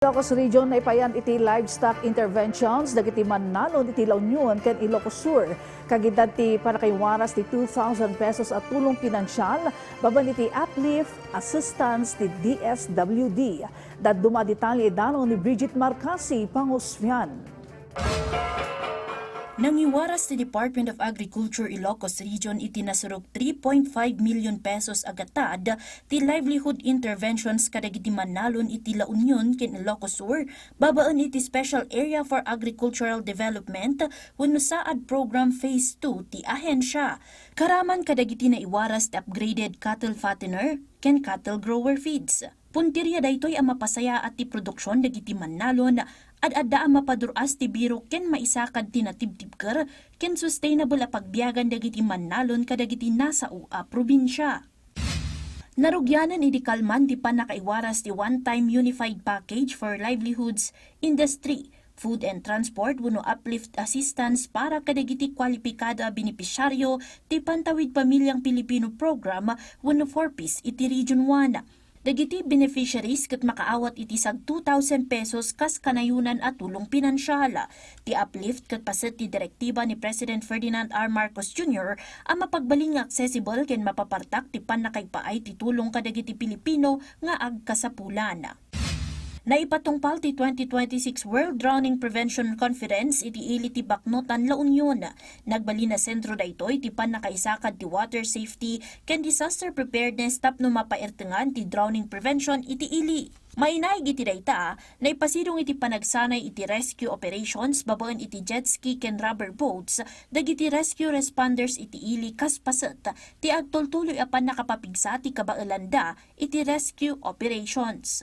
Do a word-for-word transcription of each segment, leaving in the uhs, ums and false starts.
Ilocos Region, naipayan iti livestock interventions dagiti mannalon iti La Union ken Ilocos Sur. Kagidad ti panakaiwaras ti two thousand pesos a tulong pinansial babaen iti Uplift Assistance ti D S W D. Dadduma a detalye idanon ni Bridget Marcasi Pangosfian. Nangiwaras ti Department of Agriculture Ilocos Region iti nasurok three point five million pesos a gatad ti livelihood interventions kadagiti mannalon iti La Union ken Ilocos Sur babaen iti Special Area for Agricultural Development wenno SAAD Program Phase two ti ahensia. Karaman kadagiti naiwaras ti upgraded cattle fattener ken cattle grower feeds. Puntirya daytoy a mapasayaat ti produksion dagiti mannalon, ad-adda a mapadur-as ti birok ken maisakad ti natibtibker ken sustainable a pagbiagan dagiti mannalon kadagiti nasao a probinsia. Narugianan idi kalman ti pannakaiwaras ti One-Time Unified Package for Livelihoods Industry, Food and Transport wenno Uplift Assistance para kadagiti kwalipikado a benepisyaryo ti Pantawid Pamilyang Pilipino Program wenno four Ps iti Region one. Dagiti beneficiaries ket makaawat iti sag two thousand pesos kas kanayonan a tulong pinansial. Ti Uplift ket paset ti direktiba ni President Ferdinand R. Marcos Junior a mapagbalin nga accessible ken mapapartak ti pannakaipaay ti tulong kadagiti Pilipino nga agkasapulan. Naipatungpal ti twenty twenty-six World Drowning Prevention Conference iti ili ti Baknotan, La Union. Nagbalin a sentro daytoy ti pannakaisakad ti water safety ken disaster preparedness tapno mapairtengan ti drowning prevention iti ili. Mainaig iti dayta, naipasidong iti panagsanay iti rescue operations babaen iti jet ski ken rubber boats dagiti rescue responders iti ili kas paset ti agtultuloy a pannakapapigsa ti kabaelanda iti rescue operations.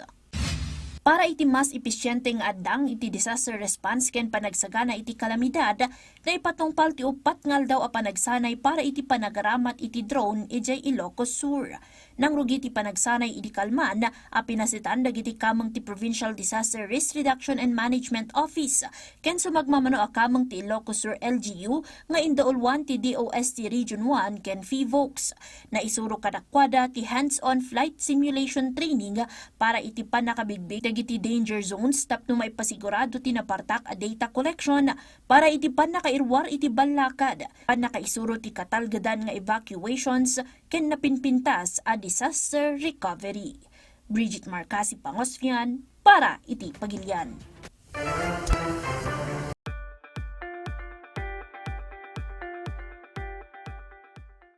Para iti mas episiente nga addang iti disaster response ken panagsagana iti kalamidad, naipatungpal ti uppat nga aldaw a panagsanay para iti panagaramat iti drone idiay Ilocos Sur. Nangrugi ti panagsanay idi kalman a pinasetan dagiti kameng ti Provincial Disaster Risk Reduction and Management Office ken sumagmamano a kameng ti Ilocos Sur L G U nga indauluan ti D O S T Region one ken PHIVOLCS. Naisuro kadakuada ti hands-on flight simulation training para iti pannakabigbig dagiti danger zones tapno maipasigurado ti napartak a data collection para iti pannakairuar iti ballakad, pannakaisuro ti katalgedan nga evacuations, ken napinpintas a disaster recovery. Bridget Marcasi Pangosfian para iti Pagilian.